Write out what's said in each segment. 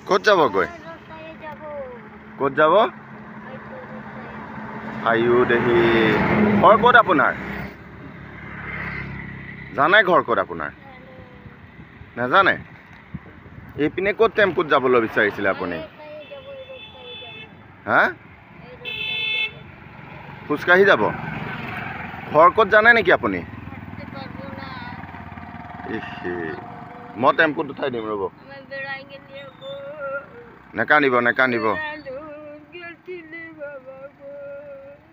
ক'ত যাবগৈ? ক'ত যাব? আয়ো দেহি, ঘৰ ক'ত আপোনাৰ? জানে ঘৰ ক'ত আপোনাৰ? নাজানে? এইপিনে ক'ত টেম্পুত যাবলৈ বিচাৰিছিলে আপুনি? হা, খোজকাঢ়ি যাব? ঘৰ ক'ত জানে নেকি আপুনি? মই টেম্পুত উঠাই দিম, ৰ'ব। নেকান্দিব, নেকান্দিব।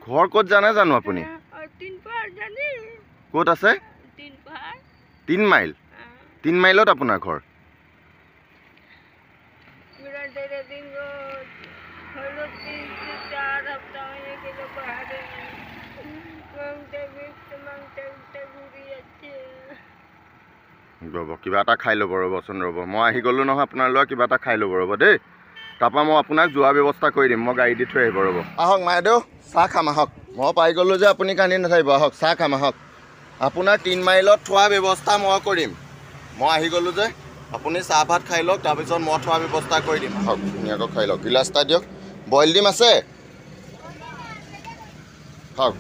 ঘৰ ক'ত জানে জানো আপুনি? ক'ত আছে? 3 মাইল। 3 মাইলত আপোনাৰ ঘৰ? ৰ'ব, কিবা এটা খাই ল'ব, ৰ'বচোন, ৰ'ব। মই আহি গ'লোঁ নহয় আপোনাৰ ল'ৰা, কিবা এটা খাই ল'ব, ৰ'ব দেই। তাৰপৰা মই আপোনাক যোৱাৰ ব্যৱস্থা কৰি দিম, মই গাড়ী দি থৈ আহিব, ৰ'ব। আহক মাইদেউ, চাহ খাম আহক। মই পাই গ'লোঁ যে, আপুনি কান্দি নাথাকিব, আহক চাহ খাম আহক। আপোনাৰ 3 মাইলত থোৱা ব্যৱস্থা মই কৰিম। মই আহি গ'লোঁ যে, আপুনি চাহ ভাত খাই লওক, তাৰপিছত মই থোৱা ব্যৱস্থা কৰি দিম। আহক, ধুনীয়াকৈ খাই লওক। গিলাচ এটা দিয়ক। বইল ডিম আছে? খাওক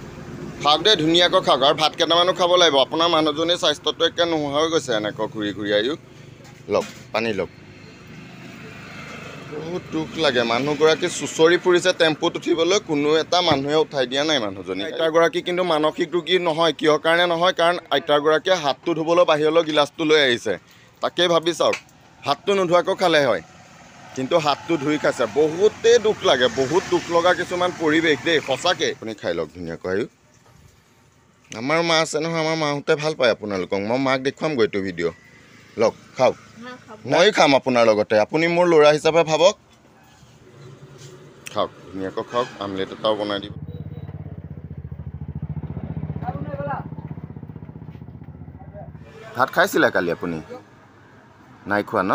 খাওক দেই, ধুনীয়াকৈ খাওক। আৰু ভাত কেইটামানো খাব লাগিব। আপোনাৰ মানুহজনীৰ স্বাস্থ্যটো একে নোহোৱা হৈ গৈছে এনেকৈ ঘূৰি ঘূৰি। আহিও লওক, পানী লওক। বহুত দুখ লাগে, মানুহগৰাকী চুঁচৰি ফুৰিছে টেম্পুত উঠিবলৈ, কোনো এটা মানুহে উঠাই দিয়া নাই মানুহজনী। আইতাগৰাকী কিন্তু মানসিক ৰোগী নহয়। কিহৰ কাৰণে নহয়? কাৰণ আইতাগৰাকীয়ে হাতটো ধুবলৈ বাহিৰলৈ গিলাচটো লৈ আহিছে। তাকেই ভাবি চাওক, হাতটো নোধোৱাকৈ খালে হয়, কিন্তু হাতটো ধুই খাইছে। বহুতেই দুখ লাগে, বহুত দুখ লগা কিছুমান পৰিৱেশ দেই সঁচাকৈ। আপুনি খাই লওক ধুনীয়াকৈ। আয়ু, আমাৰ মা আছে নহয়, আমাৰ মাহঁতে ভাল পায় আপোনালোকক। মই মাক দেখুৱামগৈ এইটো ভিডিঅ'। লওক, খাওক। ময়ো খাম আপোনাৰ লগতে, আপুনি মোৰ ল'ৰা হিচাপে ভাবক। খাওক, ধুনীয়াকৈ খাওক। আমলেট এটাও বনাই দিব। ভাত খাইছিলে কালি আপুনি? নাই খোৱা ন?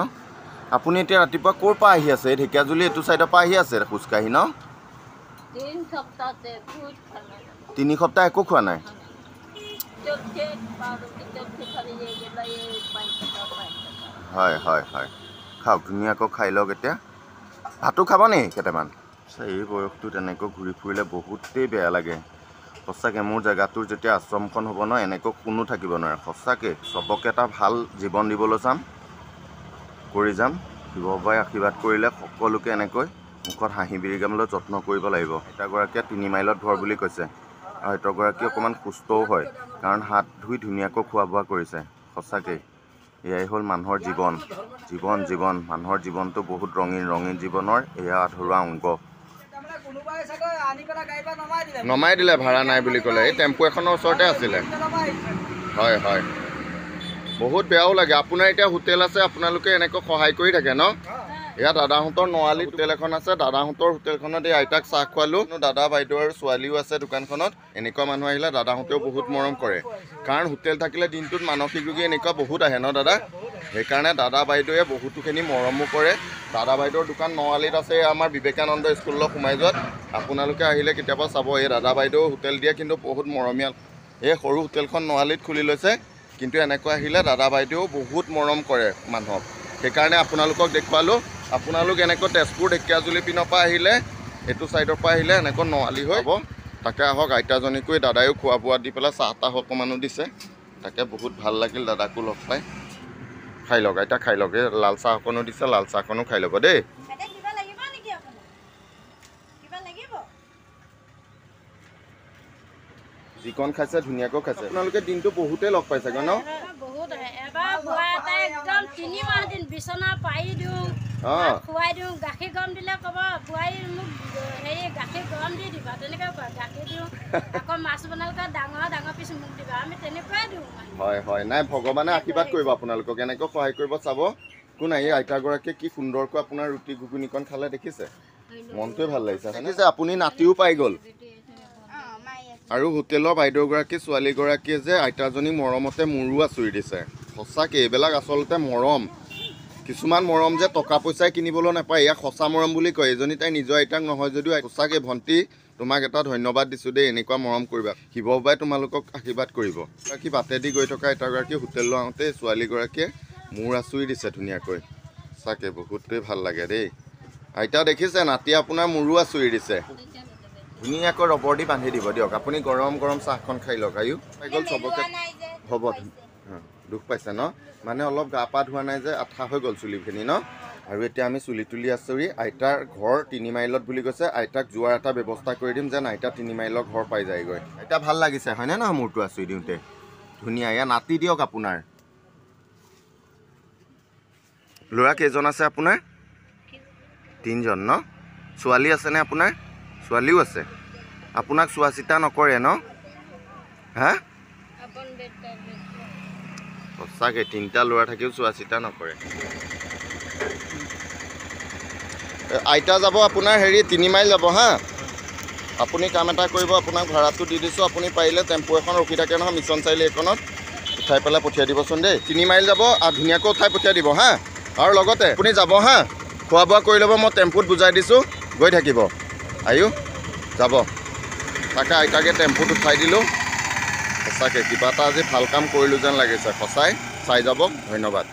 আপুনি এতিয়া ৰাতিপুৱা ক'ৰ পৰা আহি আছে? এই ঢেকীয়াজুলি এইটো ছাইডৰ পৰা আহি আছে খোজকাঢ়ি ন? 3 সপ্তাহ একো খোৱা নাই? হয় হয় হয়, খাওক, ধুনীয়াকৈ খাই লওক। এতিয়া ভাতো খাব নেকি কেইটামান? এই বয়সটো তেনেকৈ ঘূৰি ফুৰিলে বহুতেই বেয়া লাগে সঁচাকৈ। মোৰ জেগাটোৰ যেতিয়া আশ্ৰমখন হ'ব ন, এনেকৈ কোনো থাকিব নোৱাৰে সঁচাকৈ। চবকে এটা ভাল জীৱন দিবলৈ চাম, কৰি যাম। শিৱ বাবাই আশীৰ্বাদ কৰিলে সকলোকে এনেকৈ মুখত হাঁহি বিৰিঙাবলৈ যত্ন কৰিব লাগিব। আইতাগৰাকীয়ে 3 মাইলত ঘৰ বুলি কৈছে। আৰু আইতাগৰাকী অকণমান সুস্থও হয়, কাৰণ হাত ধুই ধুনীয়াকৈ খোৱা বোৱা কৰিছে। সঁচাকৈ এয়াই হ'ল মানুহৰ জীৱন। জীৱন জীৱন, মানুহৰ জীৱনটো বহুত ৰঙীন, ৰঙীন জীৱনৰ এয়া আধৰুৱা অংগ। নমাই দিলে, ভাড়া নাই বুলি ক'লে। এই টেম্পু এখনৰ ওচৰতে আছিলে। হয় হয়, বহুত বেয়াও লাগে। আপোনাৰ এতিয়া হোটেল আছে, আপোনালোকে এনেকৈ সহায় কৰি থাকে ন? ইয়াত দাদাহঁতৰ নআলি হোটেল এখন আছে। দাদাহঁতৰ হোটেলখনত এই আইতাক চাহ খোৱালোঁ। দাদা বাইদেউ আৰু ছোৱালীও আছে দোকানখনত। এনেকুৱা মানুহ আহিলে দাদাহঁতেও বহুত মৰম কৰে, কাৰণ হোটেল থাকিলে দিনটোত মানসিক ৰোগী এনেকুৱা বহুত আহে ন দাদা? সেইকাৰণে দাদা বাইদেৱে বহুতোখিনি মৰমো কৰে। দাদা বাইদেউৰ দোকান নআলিত আছে, আমাৰ বিবেকানন্দ স্কুললৈ সোমাই যোৱাত। আপোনালোকে আহিলে কেতিয়াবা চাব, এই দাদা বাইদেউ হোটেল দিয়ে, কিন্তু বহুত মৰমীয়াল। এই সৰু হোটেলখন নআলিত খুলি লৈছে, কিন্তু এনেকুৱা আহিলে দাদা বাইদেউ বহুত মৰম কৰে মানুহক। সেইকাৰণে আপোনালোকক দেখুৱালোঁ। আপোনালোক এনেকৈ তেজপুৰ ঢেকীয়াজুলি পিনৰ পৰা আহিলে, এইটো ছাইডৰ পৰা আহিলে এনেকৈ নআলি হৈ হ'ব। তাকে আহক, আইতাজনীকো দাদায়ো খোৱা বোৱা দি পেলাই চাহ তাহ অকণমানো দিছে। তাকে বহুত ভাল লাগিল দাদাকো লগ পাই। খাই লওক আইতা, খাই লওক। এই লাল চাহ অকণো দিছে, লাল চাহকণো খাই ল'ব দেই। যিকণ খাইছে ধুনীয়াকৈ খাইছে। আপোনালোকে দিনটো বহুতেই লগ পাইছে ন? বহুত আহে। এবাৰ বুঢ়া এটা একদম 3 মাহ দিন বিচনা পাৰি দিওঁ, খুৱাই দিওঁ। গাখীৰ গৰম দিলে ক'ব, বোৱাৰী মোক হেৰি গাখীৰ গৰম দি দিবা, তেনেকৈ কয়। গাখীৰ দিওঁ। আকৌ মাছ বনালে কয় ডাঙৰ ডাঙৰ পিচ মোক দিবা। আমি তেনেকুৱাই দিওঁ। হয় হয়, নাই ভগৱানে আশীৰ্বাদ কৰিব আপোনালোকক, এনেকৈ সহায় কৰিব চাব। একো নাই, এই আইতাগৰাকীয়ে কি সুন্দৰকৈ আপোনাৰ ৰুটি ঘুগুনিকণ খালে দেখিছে, মনটোৱে ভাল লাগিছে। দেখিছে আপুনি নাতিও পাই গ'ল। আৰু হোটেলৰ বাইদেউগৰাকী ছোৱালীগৰাকীয়ে যে আইতাজনীক মৰমতে মূৰো আঁচুৰি দিছে। সঁচাকৈ এইবিলাক আচলতে মৰম, কিছুমান মৰম যে টকা পইচাই কিনিবলৈ নাপায়, ইয়াক সঁচা মৰম বুলি কয়। এজনী তাই নিজৰ আইতাক নহয় যদিও সঁচাকৈ ভণ্টি তোমাক এটা ধন্যবাদ দিছোঁ দেই, এনেকুৱা মৰম কৰিবা। শিৱ বাবাই তোমালোকক আশীৰ্বাদ কৰিব। বাকী বাটেদি গৈ থকা আইতাগৰাকী হোটেললৈ আহোঁতে ছোৱালীগৰাকীয়ে মূৰ আঁচুৰি দিছে ধুনীয়াকৈ। সঁচাকৈ বহুতেই ভাল লাগে দেই। আইতা দেখিছে নাতি আপোনাৰ মূৰো আঁচুৰি দিছে। ধুনীয়াকৈ ৰবৰ দি বান্ধি দিব দিয়ক। আপুনি গৰম গৰম চাহখন খাই লওক। আয়ু পাই গ'ল চবকে হ'ব। দুখ পাইছে ন? মানে অলপ গা পা ধোৱা নাই যে আঠা হৈ গ'ল চুলিখিনি ন? আৰু এতিয়া আমি চুলি তুলি আঁচুৰি আইতাৰ ঘৰ 3 মাইলত বুলি কৈছে। আইতাক যোৱাৰ এটা ব্যৱস্থা কৰি দিম যেন আইতা 3 মাইলৰ ঘৰ পাই যায়গৈ। আইতা ভাল লাগিছে হয়নে নহয় মূৰটো আঁচুৰি দিওঁতে? ধুনীয়া। এয়া নাতি দিয়ক আপোনাৰ। ল'ৰা কেইজন আছে আপোনাৰ? 3জন ন? ছোৱালী আছেনে আপোনাৰ? ছোৱালীও আছে। আপোনাক চোৱা চিতা নকৰে ন? হা, সঁচাকৈ 3টা ল'ৰা থাকিও চোৱা চিতা নকৰে। আইতা যাব আপোনাৰ হেৰি 3 মাইল যাব। হা, আপুনি কাম এটা কৰিব, আপোনাক ভাড়াটো দি দিছোঁ। আপুনি পাৰিলে টেম্পু এখন ৰখি থাকে নহয় মিছন চাৰিআলি এইখনত, উঠাই পেলাই পঠিয়াই দিবচোন দেই। 3 মাইল যাব আৰু ধুনীয়াকৈ উঠাই পঠিয়াই দিব। হা, আৰু লগতে আপুনি যাব। হা, খোৱা বোৱা কৰি ল'ব, মই টেম্পুত বুজাই দিছোঁ, গৈ থাকিব। আয়ু যাব। তাকে আইতাকে টেম্পুত উঠাই দিলোঁ। সঁচাকৈ কিবা এটা আজি ভাল কাম কৰিলোঁ যেন লাগিছে। সঁচাই চাই যাব। ধন্যবাদ।